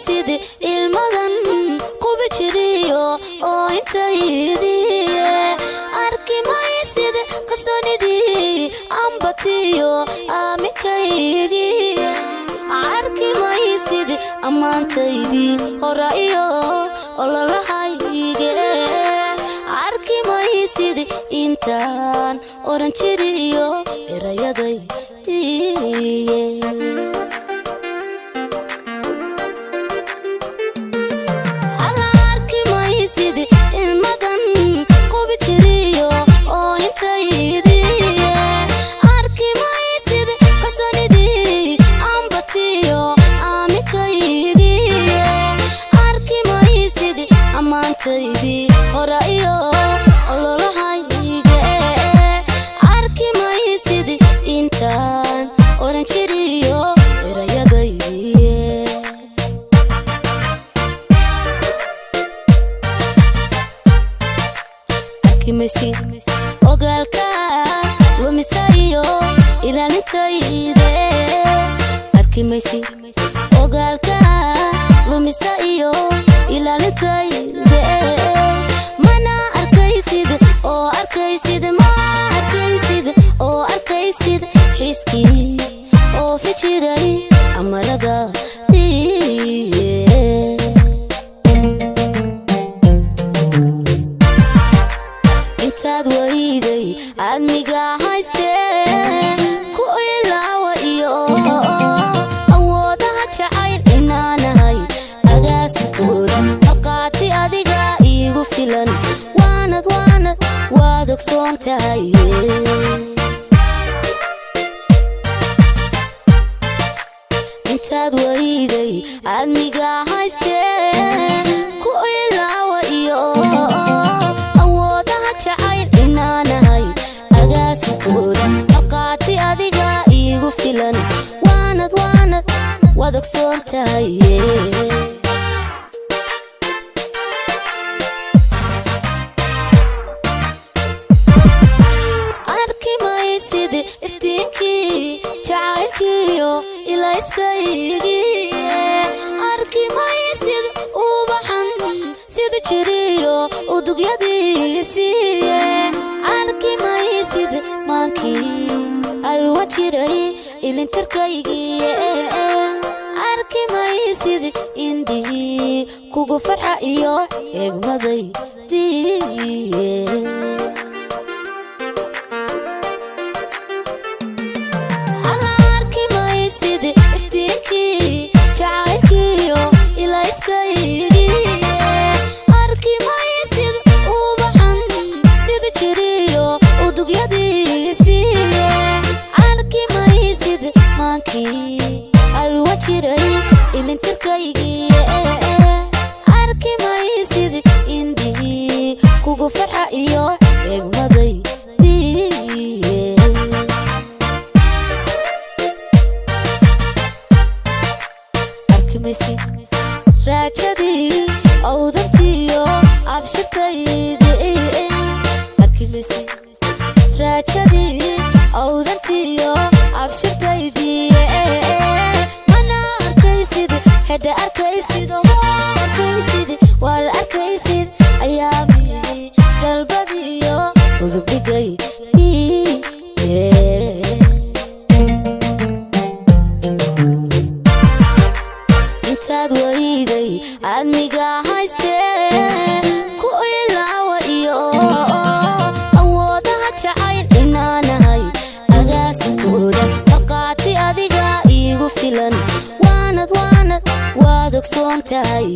Maysid ilmadan qubi jiriyo oo intaydiye. Arki maysid kalsoonidii ambatiyo aaminkaygiye. Arki maysid ammaantaydii hora iyo ololahayge. Arki maysid intaan oran jiriyo erayadaydiye. Alla, arki maysid ilmadan qubi jiriyo oo intaydiye. Arki maysid kalsoonidii ambatiyo aaminkaygiye. Arki maysid ammaantaydii hora iyo ololahayge. Arki maysid intaan oran jiriyo erayadaydiye. Arkimaysid ogaalka lumisa iyo ilaalintayde. Arkimaysid ogaalka lumisa iyo ilaalintayde. Mana arkaysid oo arkaysid, ma arkaysid oo arkaysid xiskii oo fijiray amarada diye. Intaad wayday admiga haystee ku ilaawa iyo awoodaha jacayl inaanahay agaasikooda marqaati adiga iigu filan. Waanad waanad waad ogsoon tahay. Intaad wayday admiga haystee ku ilaawa iyo awoodaha jacayl inaanahay agaasikooda marqaati adiga iigu filan. Waanad waanad waad ogsoon tahay. Arki maysid iftiinkii jacaylkiyo ilayskaygiye. Arki maysid ubaxan sida jiriyo udugyadiisiye. Arki maysid maankii alwa jiray ilintarkaygiye. Arki maysid indihii kugu farxa iyo eegmadaydiye. Alla, arki maysid iftiinkii jacaylkiyo ilayskaygiye. Arki maysid ubaxan sida jiriyo udugyadiisiye. Arki maysid maankii alwa jiray ilintirkaygiye. Arki maysid indihii kugu farxa iyo eegmadaydiye. Arkimaysid raajadii awdantiyo abshirtaydii. Arkimaysid raajadii awdantiyo abshirtaydii. Mana arkaysid hedha arkaysid oo arkaysid waa la arkaysid ayaamihii galbadiyo udubdhigay. Intaad wayday admiga haystee ku ilaawa iyo awoodaha jacayl inaanahay agaasikooda marqaati adiga iigu filan. Waanad waanad waad ogsoon tahay.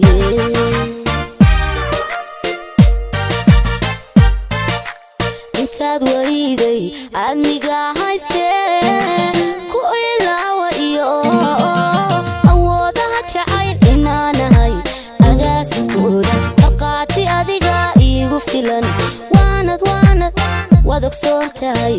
Intaad wayday admiga haystee ku ilaawa iyo awoodaha jacayl inaanahay agaasikooda marqaati adiga iigu filan. Waanad waanad waad ogsoon tahay.